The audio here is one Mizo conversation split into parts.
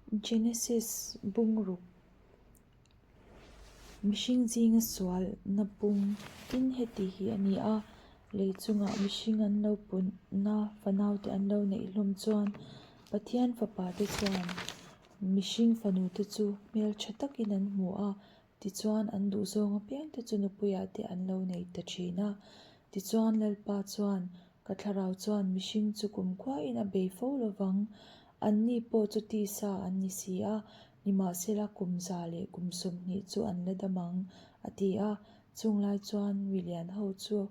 Genesis bungruk Mihring zinga sualna pung tin heti hi a ni a, lei chungah mihring an lo punna fanaute an lo neih hlawm chuan Pathian fapa te chuan mihring fanute chu hmeltha takin an hmu a, tichuan an duhzawng apiang te chu nupuiah te an lo nei ta thin a. Tichuan Lalpa chuan Ka thlarau chuan mihring chu kumkhuain a bei fo lovang, anni pawh chu tisa an ni si a, nimahsela kum za leh kum 20 chu an la dam ang, a ti a. Chung lai chuan milian ho chu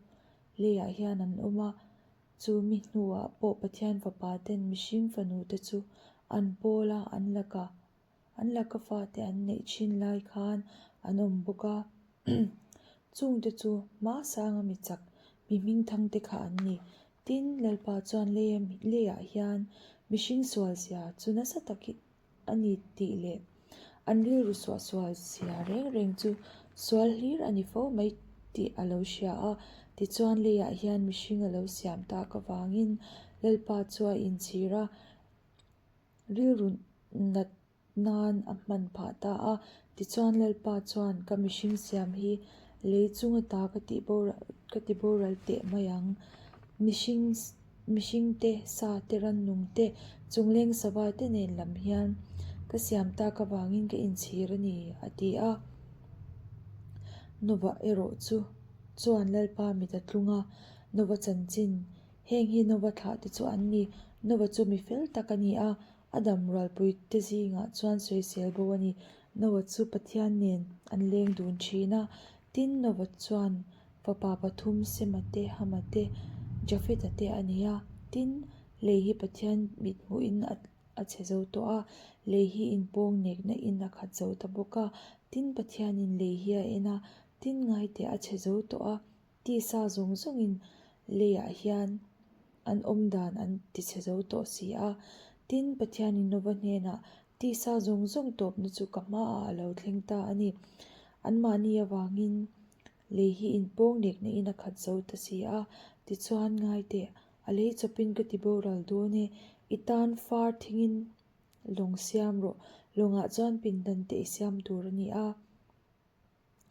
leiah hian an awm a, chu mi hnuah pawh Pathian fapa ten mihring fanu te chu an pawl a, an laka An laka fate an neih thin lai khan an awm bawk a, chungte chu hma sanga mi chak, mi hmingthangte kha an ni. Tin, Lalpa chuan leiah hian mihring sual zia chu nasa tak a ni tih leh an rilru suah sual zia reng reng chu sual hlir a ni fo mai tih a lo hria a. Tichuan, leiah hian mihring a lo siam tak avangin Lalpa chu a inchhir a. Rilru nat nan a hman phah ta a, tichuan Lalpa chuan ka mihring siam hi lei chung ata ka tih boral ka ti boral teh mai ang. Mihring mihring te, sa te, rannung te, chungleng sava te nen lam hian ka siam tak avangin ka inchhir a ni, a ti a. Nova erawh chu chuan Lalpa mit a tlung a, Nova chanchin Heng hi Nova thlah te chu an ni. Nova chu mi fel tak a ni a, a dam rualpui te zingah chuan sawisel bo a ni. Nova chu Pathian nen an leng dun thin a, tin Nova chuan fapa pathum Sema te, Hama te, Jafeta te a nei a. Tin, lei hi Pathian mithmuhin a chhe zo tawh a, lei hi inpawng nekna in a khat zo ta bawk a. Tin, Pathianin lei hi a en a, tin ngaite a chhe zo tawh a. Tisa zawng zawngin leiah hian an awm dan an tichhe zo tawh si a. Tin, Pathianin Nova hnenah, Tisa zawng zawng tawpna chu ka hmaah a lo thleng ta a ni. Anmahni avangin lei hi inpawng nekna in a khat zo ta si a. Tichuan, ngai teh, a lei chawpin ka ti boral dawn e, i tan far thingin lawng siam rawh, lawngah chuan pindan te i siam tur a ni a.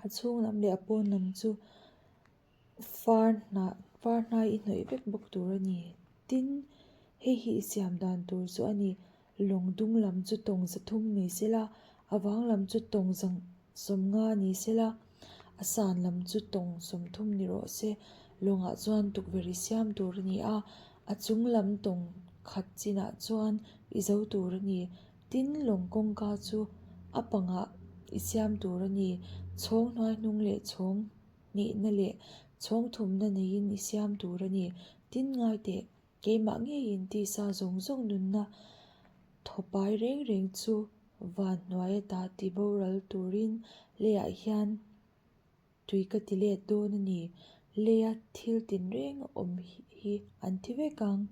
A chhung lam leh a pawn lam chu far hnah far hnai i hnawih vek bawk tur a ni. Tin, hei hi i siam dan tur chu a ni. Lawng dung lam chu tawng zathum ni sela, a vang lam chu tawng 50 ni sela, a san lam chu tawng 30 ni rawh se. Lawngah chuan tukverh i siam tur a ni a, a chung lam tawng khat chinah chuan i zo tur a ni. Tin, lawng kawngka chu a pangah i siam tur a ni. Chhawng hnuai hnung leh chhawng hnihna leh chhawng thumna neiin i siam tur a ni. Tin, ngai teh, keimah ngeiin tisa zawng zawng nunna thawpai reng reng chu van hnuai ata ti boral turin leiah hian Tui ka ti let dawn a ni. Leia thil tinreng awm hi an thi vek ang.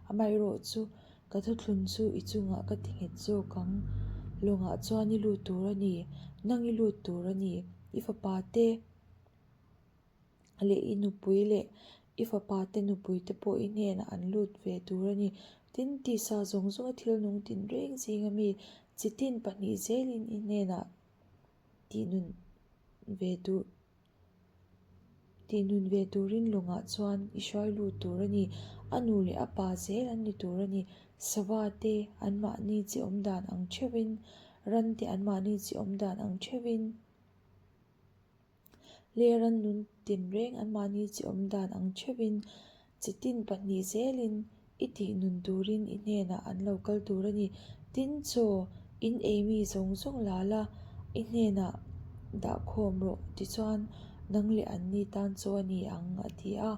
Amaherawh chu ka thuthlun chu i chungah ka ti nghet zawk ang. Lawngah chuan i lut tur a ni. Nang i lut tur a ni. I fapa te leh i nupui leh i fapa te nupui te pawh i hnenah an lut ve tur a ni. Tin, tisa zawng zawnga thil nung tinreng zinga mi chitin pahnih zelin i hnenah Tih nun ve tur tih nun ve turin lawngah chuan i hruai lut tur a ni. A nu leh a pa zel an ni tur a ni. Sava te anmahni chi awm dan ang theuhin, ran te anmahni chi awm dan ang theuhin, leh ran nun tinreng anmahni chi awm dan ang theuhin Chitin pahnih zelin i tih nun turin i hnenah an lo kal tur a ni. Tin, chaw in ei mi zawng zawng la la, i hnenah dah khawm rawh, tichuan nang leh anni tan chaw a ni ang, a ti a.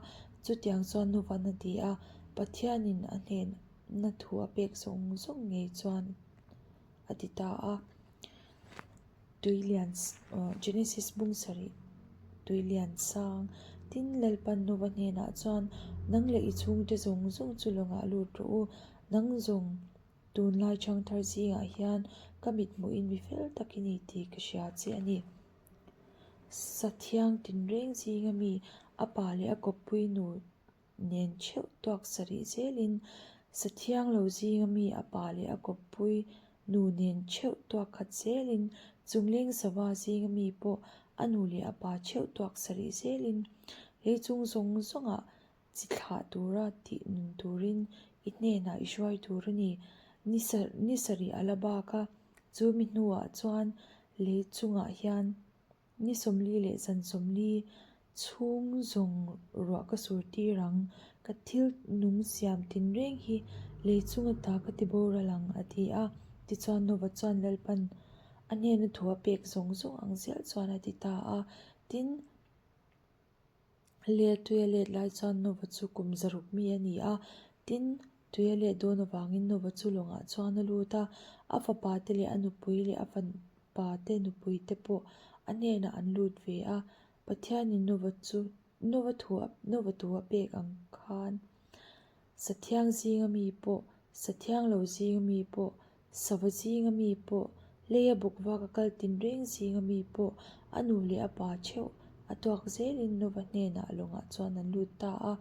Chutiang chuan Novan a ti a, Pathianin a hnena thu a pek zawng zawng ngei chuan a ti ta a. Tuilian Genesis bung sarih Tuilian sang tin Lalpan Nova hnenah chuan nang leh i chhungte zawng zawng chu lawngah lut rawh u, nang zawng tunlai changthar zingah hian ka mithmuhin mi fel tak i ni tih ka hria che a ni. Sathiang tinreng zinga mi a pa leh a kawppui nu nen theuh tuak sarih zelin Sathiang lo zinga mi a pa leh a kawppui. Nu nen theuh tuak khat zelin chungleng sava zinga mi pawh a nu leh a pa theuh tuak sarih zelin lei chung zawng zawngah chi thlah tura tih nun turin i hnenah i hruai tur a ni. Ni sarih a la bak a, chu mi hnuah chuan lei chungah hian Ni 40 leh zan 40 chhung zawng ruah ka sur tir ang, ka thil nung siam tinreng hi lei chunga ta ka ti boral ang, a ti a. Tichuan Nova chuan Lalpan a hnena thu a pek zawng zawng ang zel chuan a ti ta a. Tin, Leh tui a let lai chuan Nova chu kum 600 mi a ni a. Tin, tui a let dawn avangin Nova chu lawngah chuan a lut a, a fapa te leh a nupui leh a fapa te nupui te pawh a hnenah an lut ve a. Pathianin Nova chu Nova thu Nova thu a pek ang khan Sathiang zinga mi pawh, Sathiang lo zinga mi pawh, Sava zinga mi pawh, leia bawk vak a kal tinreng zinga mi pawh a nu leh a pa theuh a tuak zelin Nova hnenah lawngah chuan an lut ta a.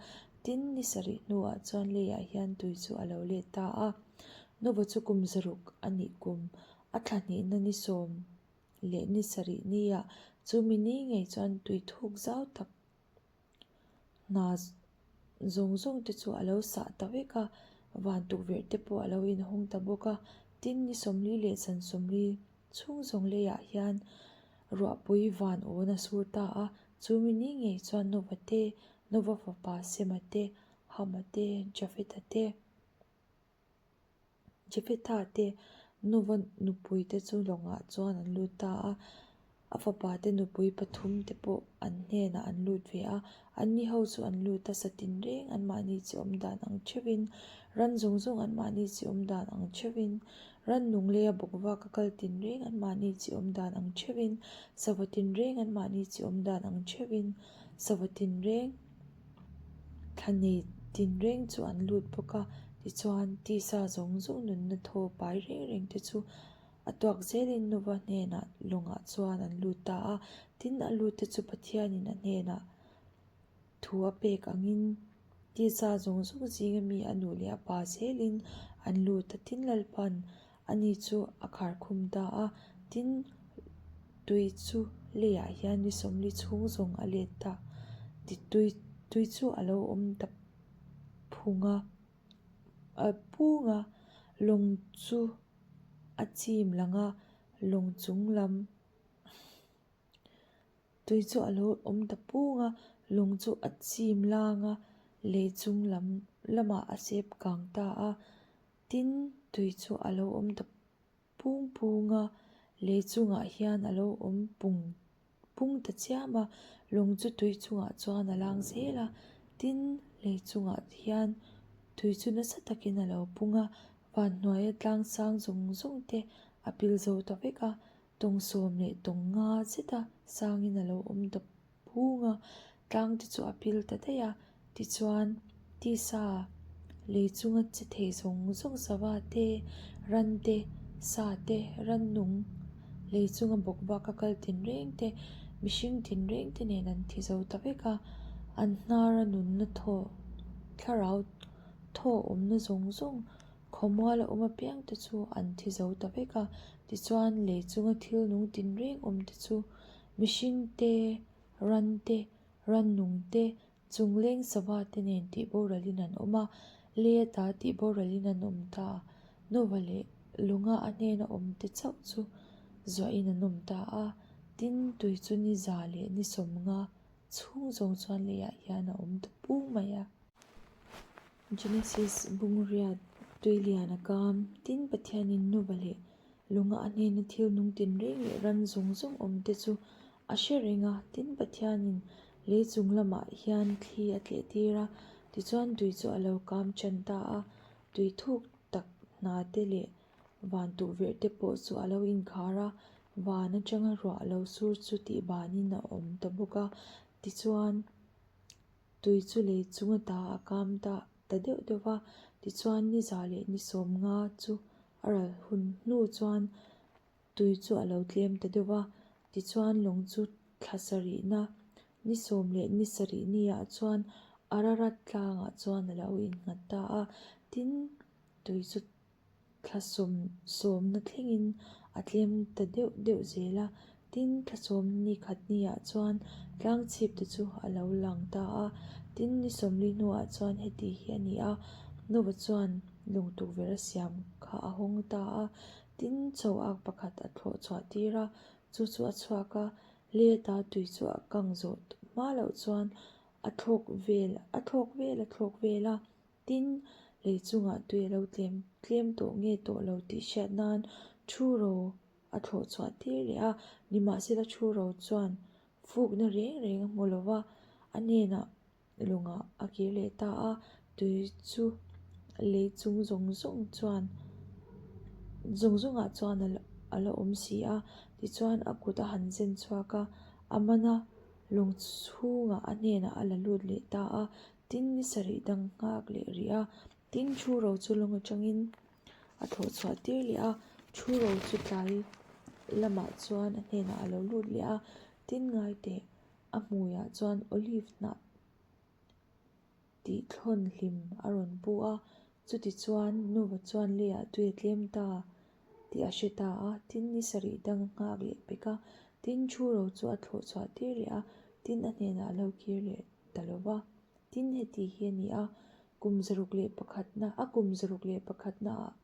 Tin, ni sarih hnuah chuan leiah hian tui chu a lo let ta a. Nova chu kum 600 a nih kum a thla hnihna ni 10 leh ni sarih niah chumi ni ngei chuan tui thuk zau tak Hna zawng zawng te chu a lo sah ta vek a, van tukverh te pawh a lo inhawng ta bawk a. Tin, ni 40 leh zan 40 chhung zawng leiah hian ruahpui van awn a sur ta a. Chu mi ni ngei chuan Nova te, Nova fapa Sema te, Hama te, Jafeta te, Jefetha te nuva nupui te chu lawngah chuan an lut ta a, a fapa te nupui pathum te pawh an hnenah an lut ve a, anni ho chu an lut a, satin reng anmahni chi awm dan ang theuhin, ran zawng zawng anmahni chi awm dan ang theuhin, rannung leia bawk vak a kal tin reng anmahni chi awm dan ang theuhin, sava tin reng anmahni chi awm dan ang theuhin, sava tin reng. Thla nei tinreng chu an lut bawk a, tichuan tisa zawng zawng nunna thaw pai reng reng te chu a tuak zelin Nova hnenah lawngah chuan an lut ta a. Tin, a lut te chu Pathianin a hnenah thu a pek angin tisa zawng zawng zinga mi a nu leh a pa zelin an lut a, tin Lalpa'n Ani chu a khar khum ta a, tin, tui chu leiah hian ni 40 chhung zawng a let ta. Ti tui tui chu a lo awm ta phung a, a pung a, lawng chu a chim lang a, lawng chung lam tui chu a lo awm ta pung a, lawng chu a chim lang a, lei chung lam lamah a sep kang ta a. Tin, tui chu a lo awm ta pung pung a, lei chungah hian a lo awm pung pung ta chiam a, lawng chu tui chungah chuan a lang zel a. Tin, lei chungah hian tui chu nasa takin a lo pung a, van hnuaia tlang sang zawng zawng te a pil zo ta vek a, tawng 10 leh tawng 5 zeta sangin a lo awm ta phung a, tlang te chu a pil ta daih a, tichuan tisa lei chunga che thei zawng zawng sava te, ran te, sa te, rannung lei chunga bawk bak a kal tinreng te, mihring tinreng te nen an thi zo ta vek a, an hnara nunna thaw thlarau thaw awmna zawng zawng khawmual a awm apiang te chu an thi zo ta vek a, tichuan lei chunga thil nung tinreng awm te chu Mihring te, ran te, rannung te, chungleng sava te nen tih boralin an awm a, lei ata tih boralin an awm ta. Nova leh lunga a hnena awm te chauh chu zuahin an awm ta a, tin tui chu ni 100 leh ni 50 chhung zawng chuan leiah hian a awm ta pung mai a. Genesis bungriat tui lian a kam, tin Pathianin Nova leh Lunga a hnena thil nung tinreng leh ran zawng zawng awm te chu a hre reng a, tin Pathianin lei chung lamah hian thli a tleh tir a, tichuan tui chu a lo kam tan ta a, tui thuk tak hna te leh van tukverh te pawh chu a lo inkhar a, van atanga ruah lo sur chu tih banin a awm ta bawk a, tichuan. Tui chu lei chung ata a kam ta ta deuh deuh va, tichuan ni 100 leh ni 50 chu a ral hun hnu chuan tui chu a lo tlem ta deuh va, tichuan lawng chu thla sarihna ni 10 leh ni sarih niah chuan Ararat tlangah chuan a lo innghat ta a, tin tui chu. thla sawm sawmna thlengin a tlem ta deuh deuh zel a. Tin, thla sawm ni khat niah chuan tlang chhip te chu a lo lang ta a. Tin, ni sawmli hnuah chuan heti hi a ni a, Nova chuan lung tukverh a siam kha a hawng ta a. Tin, chaw ak pakhat a thlawh chhuah tir a, chu chu a chhuak a, leta tui chu a kang zawh hma loh chuan a thlawk vel a thlawk vel a thlawk vel a. Tin, lei chungah tui a lo tlem tlem tawh nge tawh lo tih hriat nan thu ro a thlawh chhuah tir leh a, nimahsela thu ro chuan fukna reng reng a hmu lo va, a hnenah lungah a kir leh ta a, tui chu lei chung zawng zawng chuan zawng zawngah chuan a la awm si a, tichuan a kut a han zen chhuak a, a man a lung chhungah a hnenah a la lut leh ta a, tin ni sarih dang nghak leh rih a, tin thu ro chu lung atangin a thlawh chhuah tir leh a, thu ro chu tlai lamah chuan a hnenah a lo lut leh a, tin ngai teh a hmuiah chuan olive hnah tih thlawn hlim a rawn pu a, chutichuan Nova chuan leiah tui a tlem ta tih a hre ta a, tin ni sarih dang a nghak leh pek a, tin thu ro chu a thlawh chhuah tir leh a, tin a hnenah a lo kir leh ta lo va, tin heti hi a ni a, kum zaruk leh pakhatna a kum zaruk leh pakhatna ah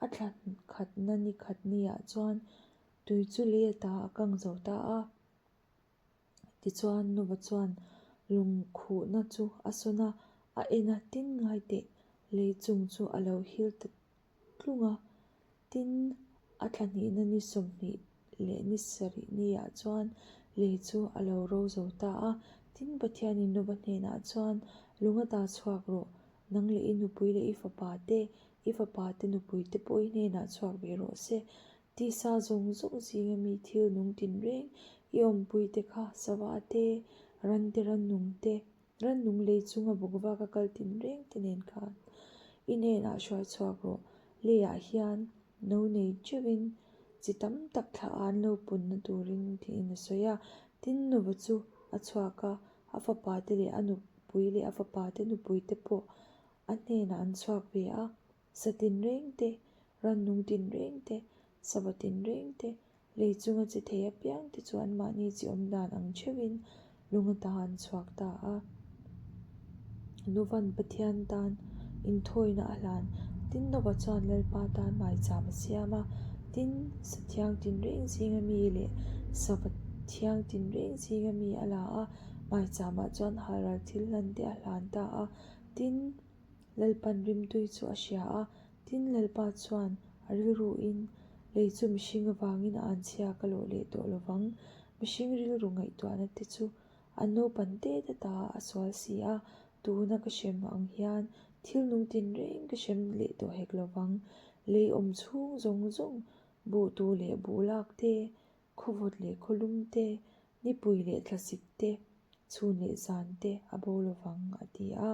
a thla khatna ni khat niah chuan tui chu lei ata a kang zo ta a. Tichuan Nova chuan lungkhuhna chu a sawn a, a en a, tin ngai teh lei chung chu a lo hil ta tlung a. Tin, a thla hnihna ni 20 leh ni sarih niah chuan lei chu a lo ro zo ta a. Tin, Pathianin Nova hnenah chuan, Lung ata chhuak rawh, nang leh i nupui leh i fapa te, i fapa te nupui te pawh i hnenah chhuak ve rawh se. Tisa zawng zawng zinga mi thil nung tinreng i awmpui te kha sava te, ran te rannung te, rannung lei chunga bawk vak a kal tinreng te nen khan i hnenah hruai chhuak rawh. Leiah hian no nei teuhin chi tam tak thla an lo punna turin tiin a sawi a. Tin, Nova chu a chhuak a, a fapa te leh a nupui leh a fapa te nupui te pawh a hnenah an chhuak ve a. Sa tinreng te, rannung tinreng te, sava tinreng te, lei chunga che thei apiang te chu anmahni chi awm dan ang theuhin lung ata an chhuak ta a. Nuvan Pathian tan inthawina a hlan. Tin, Nova chuan Lalpa tan maicham a siam a. Tin, sa thiang tinreng zinga mi leh sava thiang tinreng zinga mi a la a, maichamah chuan halral thil hlan te a hlan ta a. Tin, Lalpan rimtui chu a hria a, tin Lalpa chuan a rilruin, Lei chu mihring avangin a anchhia ka lawh leh tawh lovang, mihring rilru ngaihtuahna te chu an naupan te te ta a sual si a, tuna ka hrem ang hian thil nung tinreng ka hrem leh tawh hek lovang, lei awm chhung zawng zawng buh tu leh buh lak te, khawvawt leh khawlum te, nipui leh thlasik te, chhun leh zan te a bo lovang a ti a.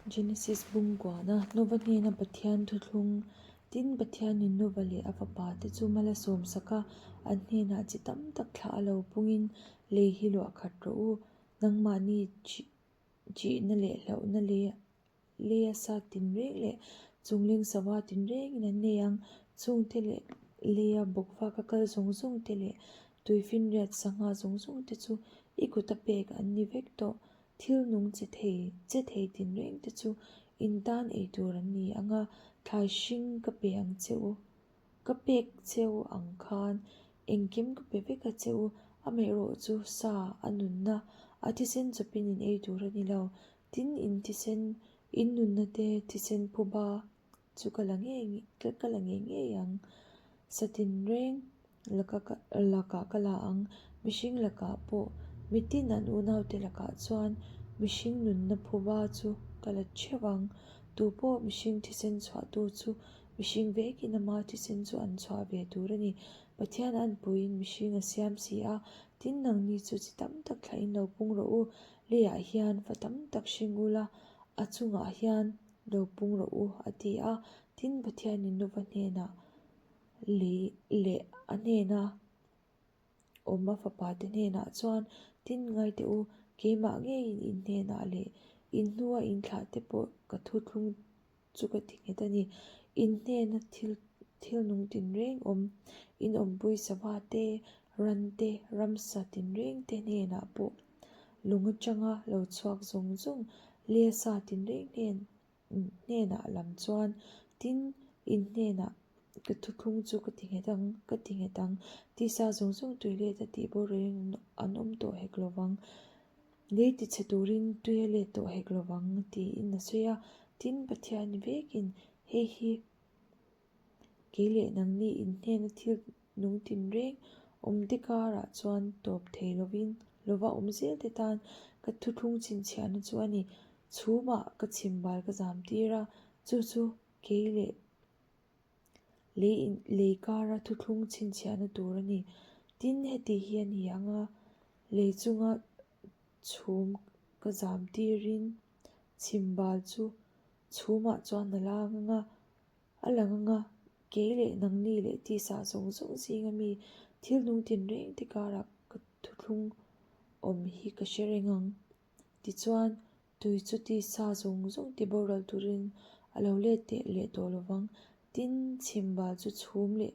Genesis bungkuana Nova hnena Pathian thuthlung Tin, Pathianin Nova leh a fapa te chu mal a sawmsak a, an hnenah chi tam tak thlah a lo pungin lei hi luah khat rawh u, nangmahni ṭihna leh hlauhna leh Leia sa tinreng leh chungleng sava tinrengin an nei ang. Chungte leh leia bawkvaka kal zawng zawng te leh tuifinriat sangha zawng zawng te chu i kuta pek an ni vek tawh. Thil nung che thei che thei tinreng te chu in tan ei tur an ni ang a, thlai hring ka pe ang che u. Ka pek cheu ang khan engkim ka pe vek a che u, amaherawh chu sa a nunna a thisen chawpin in ei tur a ni lo. Tin, in thisen, in nunna te thisen phuba chu ka la ngei ka la ngei ngei ang. Sa tinreng laka ka lakah ka la ang, mihring lakah pawh mitin an unaute lakah chuan mihring nunna phuba chu ka la theuh ang. Tupawh mihring thisen chhuahtu chu mihring vekin ama thisen chu an chhuah ve tur a ni. Pathian a anpuiin mihring a siam si a, tin nangni chu chi tam tak thlahin lo pung rawh u. Leiah hian fa tam tak hring ula, a chungah hian lo pung rawh u, a ti a. Tin, Pathianin Nova hnenah lei leh a hnena awm a fapate hnenah chuan, Tin, ngai teh u, keimah ngeiin in hnenah leh. In hnua in thlahte pawh ka thuthlung chu ka ti nghet a ni. In hnena thil thil nung tinreng awm, in awmpui sava te, ran te, ramsa tinreng te hnenah pawh lung atanga lo chhuak zawng zawng leh sa tinreng hnen hnenah lam chuan tin in hnenah ka thuthlung chu ka ti nghet ang, ka ti nghet ang. Tisa zawng zawng tui let a tih borain an awm tawh hek lo vang. Lei tichhe turin tui a let tawh hek lo vang tiin a sawi a. Tin, Pathian vekin hei hi kei leh nangni in hnena thil nung tinreng awmte karah chuan tawp thei lovin lova awm zel te tan ka thuthlung chhinchhiahna chu a ni. Chhumah ka chhimbal ka zam tir a, chu chu kei leh lei lei kara thuthlung chhinchhiahna tur a ni. Tin, heti hi a ni ang a, lei chunga chhum ka zam tirin chhimbal chu chhumah chuan a lang ang a, A lang ang a, kei leh nangni leh tisa zawng zawng zinga mi thil nung tinreng te karah ka thuthlung awm hi ka hre reng ang. Tichuan, tui chu tisa zawng zawng ti boral turin a lo let teh leh tawh lovang. Tin, chhimbal chu chhum leh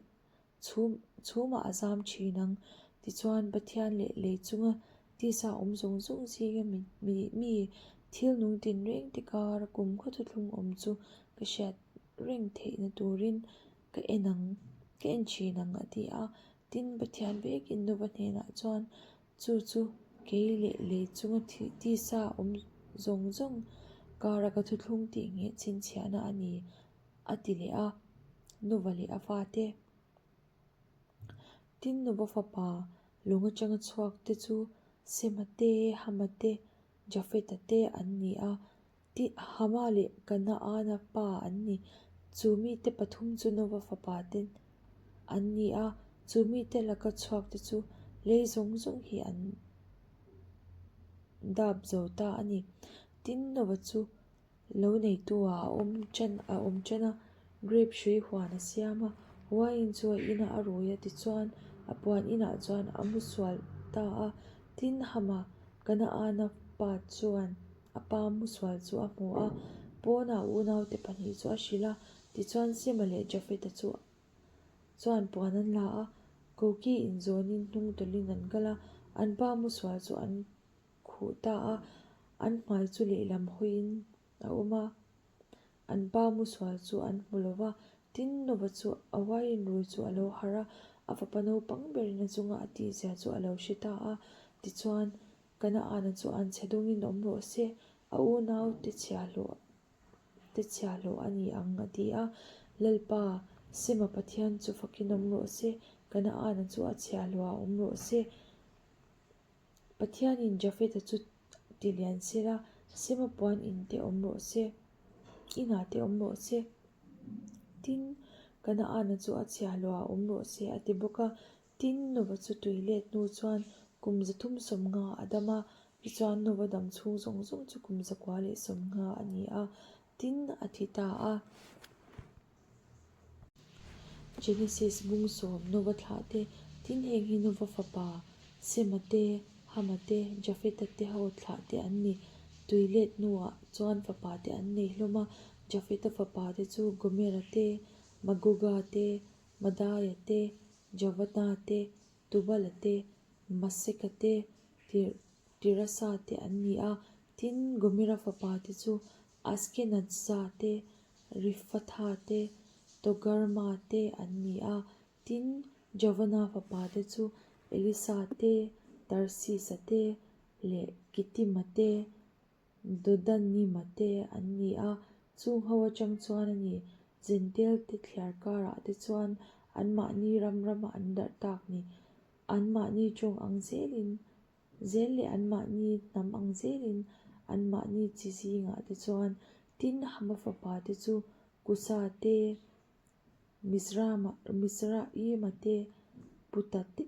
Chhum chhumah a zam thin ang. Tichuan, Pathian leh lei chunga tisa awm zawng zawng zinga mi mi thil nung tinreng te kara kumkhaw thuthlung awm chu ka hriat reng theihna turin ka en ang, ka en thin ang a ti a. Tin, Pathian vekin Nova hnenah chuan chu chu kei leh lei chunga tisa awm zawng zawng kara ka thuthlung tih ngheh chhinchhiahna a ni a ti leh a, Nova leh a fate. Tin, Nova fapa lung atanga chhuak te chu Sema te, Hama te, Jafeta te an ni a, Tin, Hama leh Kanaana pa an ni. Chu mite pathum chu Nova fapa te an ni a, chu mite laka chhuak te chu lei zawng zawng hi an dap zo ta a ni. Tin, Nova chu Lo neitu ah a awm ṭan a awm ṭan a, grape hrui huan a siam a, wine chu a inah a rui a tichuan a puan inah chuan a mu sual ta a, tin Hama Kanaana pa chuan a pa mu sual chu a hmu a, pawnah unaute pahnih chu a hrilh a, tichuan Sema leh Jafeta chu chuan puan an la a, koki inzawnin hnung tawlhin an kal a, an pa mu sual chu an khuh ta a, an hmai chu lehlam hawiin a awm a, an pa musual chu an hmu lo va, tin Nova chu a wine rui chu a lo harh a, a fapa naupang berin a chunga a tihzia chu a lo hre ta a, tichuan Kanaana chu an chhe dawngin awm rawh se, a unaute chhiahhlawh te chhiahhlawh a ni ang a ti a, Lalpa, Sema Pathian chu fakin awm rawh se, Kanaana chu a chhiahhlawhah awm rawh se. Pathianin Jafeta chu ti lian sela, Sema puan in te awm rawh se, inah te awm rawh se. Tin, Kanaana chu a chhiahhlawhah awm rawh se a ti bawk a. Tin, Nova chu tui let hnu chuan kum 350 a dam a, tichuan Nova dam chhung zawng zawng chu kum 150 a ni a, tin a thi ta a. Genesis bung sawm Nova thlah te, tin heng hi Nova fapa Sema te, Hama te, Jafeta te ho thlah te an ni. Tui let hnuah chuan fapa te an nei hlawm a, Jafeta fapa te chu Gomera te, Magoga te, Madaia te, Javana te, Tubala te, Maseka te, Tirasa te an ni a. Tin, Gomera fapa te chu Askenaza te, Rifatha te, Togarma te an ni a, tin, Javana fapa te chu Elisa te, Tarsisa te leh Kitima te, Dodanima te an ni a. Chung ho atang chuan a ni, Jentail te thliar karah te chuan anmahni ram rama an darh tak ni. Anmahni tawng ang zelin Zel leh anmahni hnam ang zelin anmahni chi zingah te chuan tin Hama fapa te chu Kusa te, Mizrama, Mizraima te, Puta te,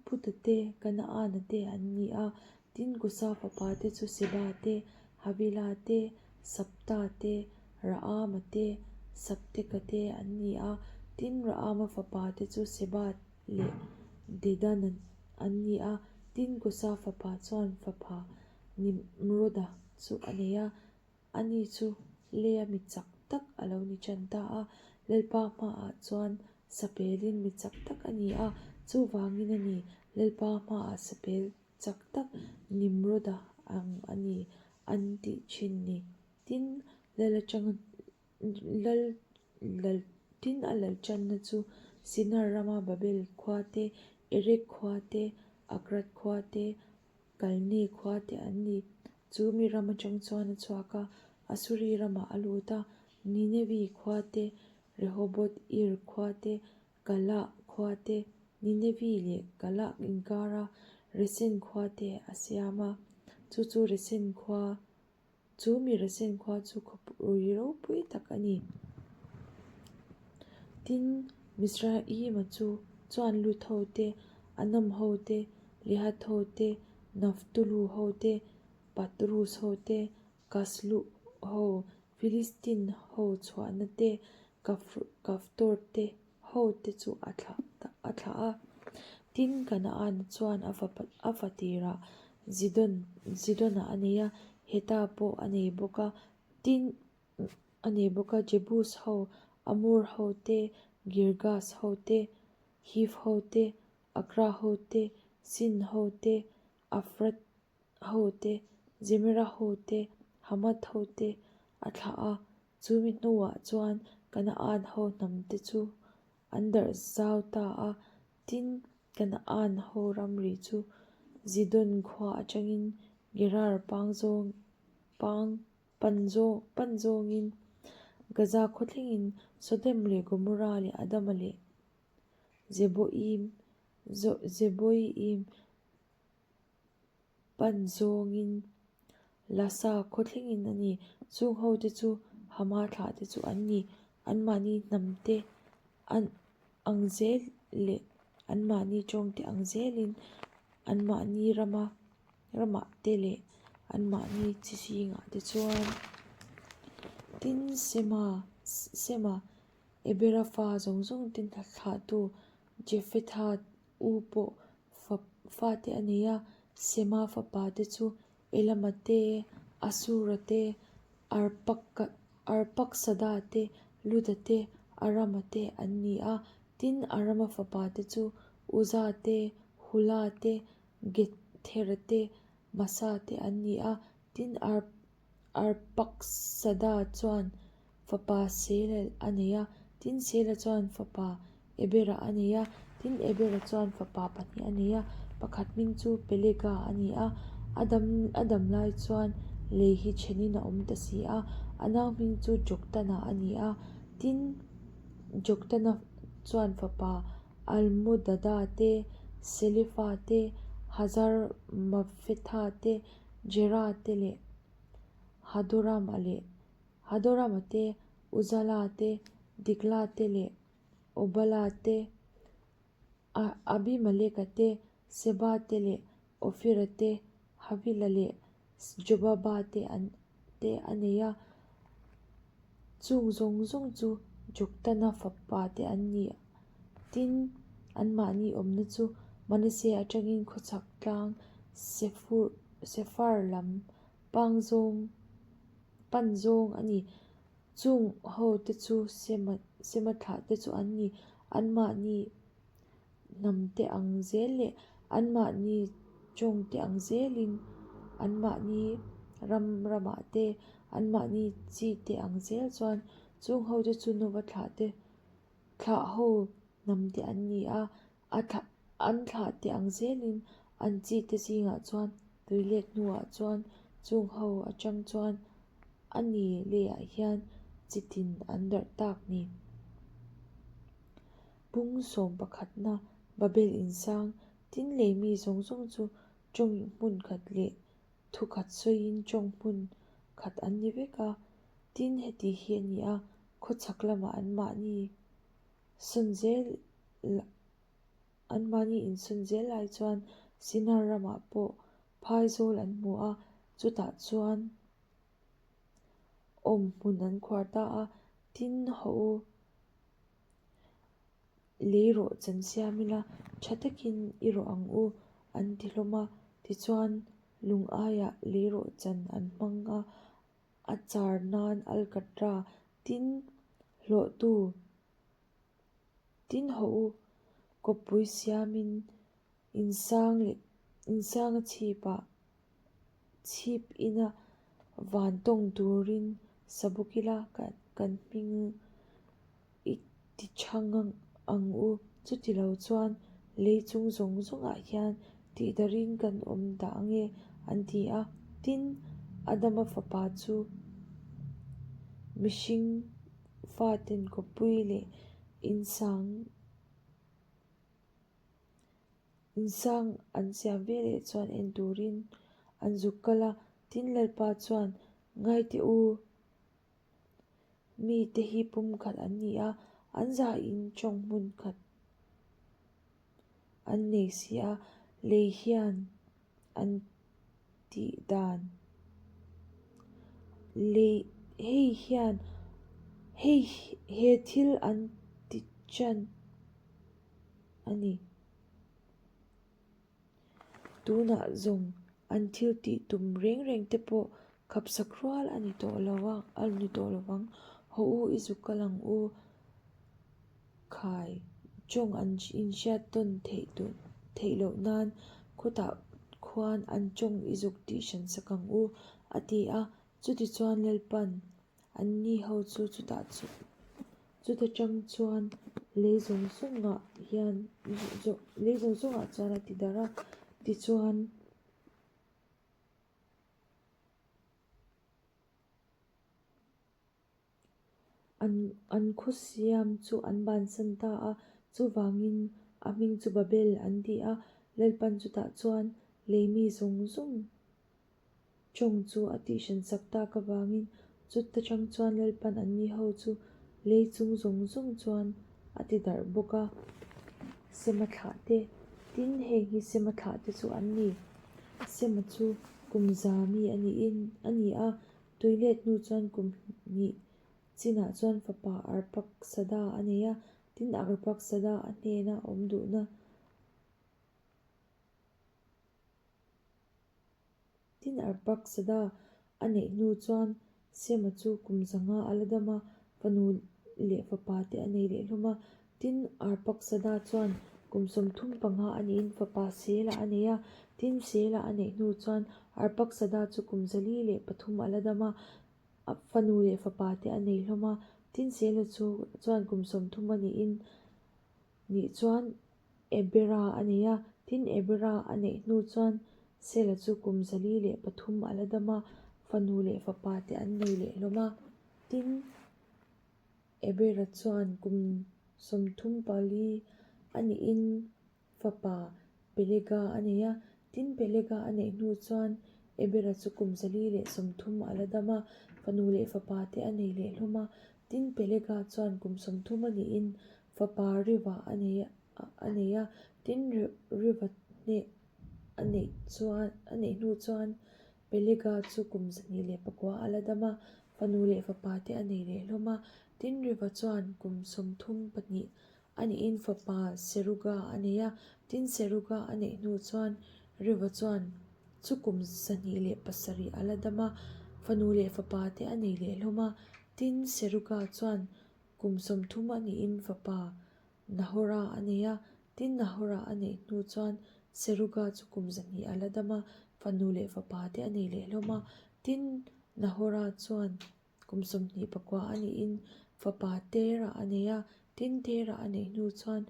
Puta te, Kanaana te an ni a. Tin Kusa fapa te chu Seba te, Havila te, Sabta te, Raama te, Sabteka te an ni a. Tin Raama fapa te chu Seba leh Dedan an ni a, tin Kusa fapa chuan fapa Nimroda. chu a nei a. Ani chu leia mi chak tak a lo ni tan ta a. Lalpa hmaah chuan sapelin mi chak tak a ni a, chuvangin a ni, Lalpa hmaah sapel chak tak Nimroda ang a ni an tih thin ni. Tin, Lal atanga Lal lal tin a lal tanna chu Sinar rama Babel khua te, Erek khua te, Akrad khua te, Kalne khua te an ni. Chu mi ram atang chuan a chhuak a, Asuri ramah a lut a, Ninevi khua te, Rehoboth Ir khua te, Kalah khua te, Ninevi leh Kalah inkara Resen khua te a siam a, chu chu Resen khua Chu mi Resen khua chu khawpui ropui tak a ni. Tin, Mizraima chu chuan Lut ho te, Anam ho te, Lehat ho te, Naftulu ho te, Patrus ho te, Kasluh ho, Filistin ho chhuahna te, Kaftor te ho te chu a thlah a thlah a. Tin, Kanaan chuan a fapa a fa tirah Zidon Zidona a nei a, Heta pawh a nei bawk a. Tin, a nei bawk a, Jebus ho, Amor ho te, Girgas ho te, Hiv ho te, Akra ho te, Sin ho te, Afrat ho te, Zemera ho te, Hamath ho te a thlah a. Chumi hnuah chuan Kanaan ho hnamte chu an darh zau ta a, tin Kanaan ho ramri chu Zidon khua atangin Gerar pang zawng pang pan zawng pan zawngin Gaza khaw thlengin Sodom leh Gomorrah leh Adama leh Zeboiim Zeboiim Pan zawngin Lasa khaw thlengin a ni. Chung hote chu Hama thlah te chu an ni. Anmahni hnamte an ang zel leh anmahni tawngte ang zelin anmahni rama ramah te leh anmahni chi zingah te chuan Tin Sema Sema Ebera fa zawng zawng te thlahtu Jefetha U pawh fa fate a nei a, Sema fapa te chu Elama te, Asura te, Arpaksada te, Luda te, Arama te an ni a. Tin, Arama fapa te chu Uza te, Hula te, Gethera te, Masa te an ni a. Tin, Arpaksada chuan fapa Sela a nei a, tin Sela chuan fapa Ebera a nei a, tin Ebera chuan fapa pahnih a nei a, pakhat hming chu Pelega a ni a, a dam a dam lai chuan lei hi thenin a awm ta si a, a nau hming chu Joktana a ni a, tin Joktana chuan fapa Almodada te, Selefa te, Hazarmavefetha te, Jera te leh Hadorama leh Hadorama te, Uzala te, Dikla te leh Obala te, Abimeleka te, Seba te leh Ofira te, Havila leh Jobaba te an te a nei a. Chung zawng zawng chu Joktana fapa te an ni. Tin, anmahni awmna chu Manase atangin khawchhak tlang Sefar lam pang zawng pan zawng a ni. Chung ho te chu Sema Sema thlah te chu an ni. Anmahni hnam te ang zel leh anmahni tawng te ang zelin anmahni ram ramah te anmahni chi te ang zel chuan chung ho te chu Nova thlah te thlah ho hnam te an ni a, a thlah an thlah te ang zelin an chi te zingah chuan tui let hnuah chuan chung ho atang chuan a ni leiah hian chi tin an darh tak ni. Pung sawm pakhatna Babel insang tin lei mi zawng zawng chu tawng hmun khat leh thu khat sawiin tawng hmun khat an ni vek a, tin heti hi a ni a, khawchhak lamah anmahni sawn zel anmahni insawn zel lai chuan Sinar ramah pawh phaizawl an hmu a, chutah chuan awm hmun an khuar ta a, tin haw u. Lei rawh chan siam ila, tha takin i rawh ang u, an ti hlawm a. Tichuan. Lung aiah leirawhchan an hmang a, a char nan alkatra tin hlawhtu tin hawh u. Kawppui siamin insang leh insanga chhipah chhip ina van tawng turin sabuk ila kan hming i ti chhang ang u. Chuti lo chuan lei chung zawng zawngah hian tihdarhin kan awm dah ange an ti a. Tin, Adama fapa chu mihring faten kawppui leh insang Insang an siam ve leh chuan en turin an zuk kal a, tin Lalpa chuan, Ngai teh u, mite hi pumkhat an ni a, an zahin tawng hmun khat an nei si a, lei hian an tih dan lei hei hian hei he thil an ti tan a ni. Tunah zawng an thil tih tum reng reng te pawh khapsak rual a ni tawh lo a, a ni tawh lo vang. Haw u i zuk kal ang u khai tawng an inhriat tawn theih duh theih loh nan khawtah khuan an tawng i zuk tih hran sak ang u a ti a. Chutichuan Lalpan Anni ho chu chutah chu chuta tang chuan lei zawng zawngah hian lei zawng zawngah chuan a ti darh a, tichuan an an khaw siam chu an bansan ta a, chuvangin a hming chu Babel an ti a, Lalpan chutah chuan lei mi zawng zawng Chawng chu a tihhran sak tak avangin chuta chang chuan Lalpan anni ho chu lei chung zawng zawng chuan a ti darh bawk a. Sema thlah te, tin heng hi Sema thlah te chu an ni. Sema chu kum za mi a niin a ni a, tuilet hnu chuan kum hnih chinah chuan fapa Arpaksada a nei a, tin Arpaksada a hnena awm duhna Tin Arpaksada a neih hnu chuan Sema chu kum zanga a la dam a, fanu leh fapa te a nei leh hlawm a. Tin Arpaksada chuan kum 35 a niin fapa Sela a nei a. Tin Sela a neih hnu chuan Arpaksada chu kum 403 a la dam a, fanu leh fapa te a nei hlawm a. Tin Sela chu chuan kum 30 a niin nih chuan Ebera a nei a, tin Ebera a neih hnu chuan Sela chu kum 403 a la dam a, fanu leh fapa te an nei leh hlawm a. Tin, Ebera chuan kum 34 a nihin fapa Pelega a nei a, tin Pelega a neih hnu chuan Ebera chu kum 130 a la dam a, fanu leh fapa te a nei leh hlawm a. Tin Pelega chuan kum 30 a nihin Fapa Riva a nei a nei a, tin Riva hneh a neih chuan a neih hnu chuan Pelega chu kum 29 a la dam a, fanu leh fapa te a nei leh hlawm a. Tin Riva chuan kum 32 a nihin fapa Seruga a nei a, tin Seruga a neih hnu chuan Riva chuan chu kum 27 a la dam a, fanu leh fapa te a nei leh hlawm a. Tin Seruga chuan Kum 30 a nihin fapa Nahora a nei a, tin Nahora a neih hnu chuan Seruga chu kum 200 a la dam a, fanu leh fapa te a nei leh hlawm a. Tin Nahora chuan kum 29 a nihin fapa Tera a nei a, tin Tera a neih hnu chuan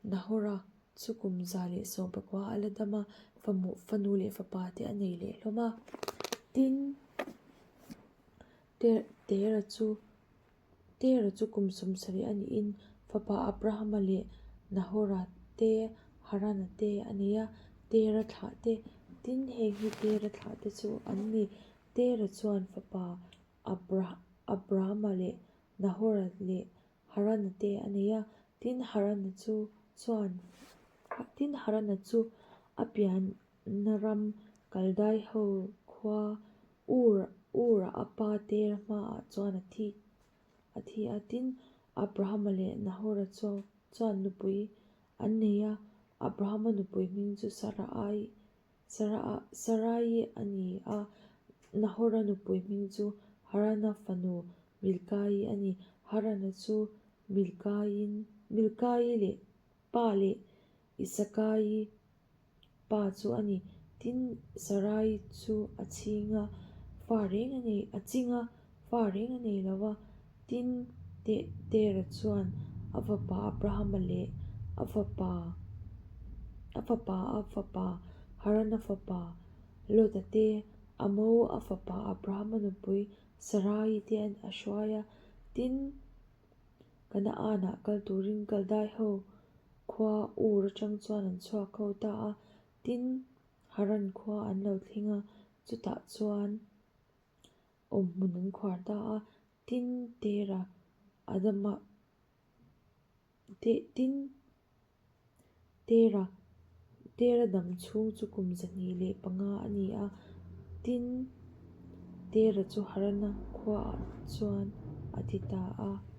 Nahora chu kum 119 a la dam a, fanu leh fapa te a nei leh hlawm a. Tin Tera chu Tera chu kum 70 a niin fapa Abrahama leh Nahora te, Harana te a nei a, Tera thlah te. Tin, heng hi Tera thlah te chu an ni. Tera chuan fapa Abrahama leh Nahora leh Harana te a nei a, tin Harana chu chuan tin Harana chu a pianna ram Kaldai ho khua Ur Ur-ah a pa Tera hmaah chuan a thi a thi a. Tin, Abrahama leh Nahora chu chuan nupui an nei a. Abrahama nupui hming chu Sarai. Sarai a ni a, Nahora nupui hming chu Harana fanu Milkai a ni. Harana chu Milkaiin Milkai leh pa leh Isakai pa chu a ni. Tin, Sarai chu a chhing a, fa reng a nei a ching a, fa reng a nei lo va. Tin, Tera chuan a fapa Abrahama leh a fapa a fapa a fapa Harana fapa Lota te, a mo a fapa Abrahama nupui Sarai te a hruai a. Tin, Kanaan-ah kal turin Kaldai ho khua Ur atang chuan an chhuak ho ta a. Tin, Haran khua an lo thleng a, chutah chuan awmhmun an khuar ta a. Tin, Tera Adama Tin, Tera Tera dam chhung chu kum 205 a ni a. Tin, Tera chu Harana khuaah chuan a ti ta a.